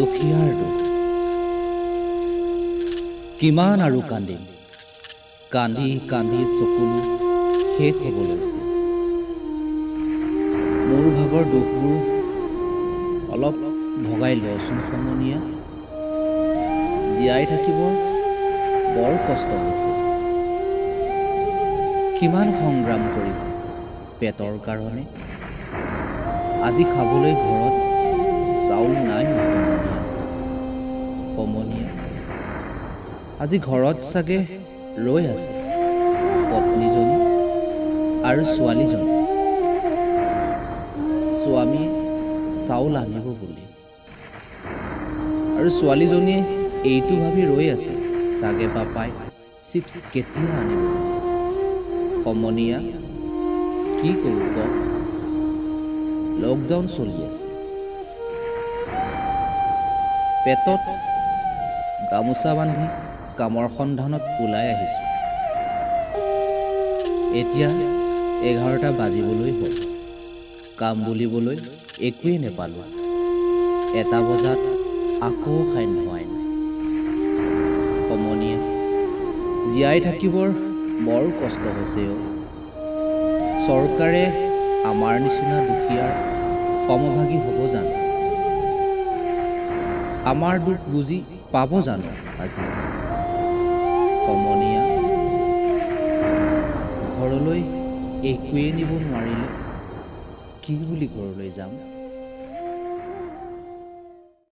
দুখীয়াৰ দুখ। কিমান আৰু কান্দিম, কান্দি কান্দি চকুলো শেষ হ'ব লৈছে। মোৰ ভাগৰ দুখবোৰ অলপ ভগাই লচোন সমনীয়া। জীয়াই থাকিবৰ বৰ কষ্ট হৈছে। কিমান সংগ্ৰাম কৰিম পেটৰ কাৰণে। আজি খাবলৈ ঘৰত চাউল নাই সমনীয়া। সমনীয়া, আজি ঘৰত চাগে ৰৈ আছে পত্নীজনী আৰু ছোৱালীজনী, স্বামীয়ে চাউল আনিব বুলি। আৰু ছোৱালীজনীয়ে এইটো ভাবি ৰৈ আছে চাগে পাপাই চিপছ কেতিয়া আনিব। সমনীয়া, কি কৰোঁ ক, লকডাউন চলি আছে। পেটত গামোচা বান্ধি কামৰ সন্ধানত ওলাই আহিছোঁ। এতিয়া 11টা বাজিবলৈ হ'ল, কাম বুলিবলৈ একোৱেই নেপালোঁ। 1টা বজাত আকৌ সান্ধ্য আইন। সমনীয়া, জীয়াই থাকিবৰ বৰ কষ্ট হৈছে অ'। চৰকাৰে আমাৰ নিচিনা দুখীয়াৰ সমভাগী হ'ব জানো? আমাৰ দুখ বুজি পাব জানো আজি? সমনীয়া, ঘৰলৈ একোৱেই নিব নোৱাৰিলে কি বুলি ঘৰলৈ যাম?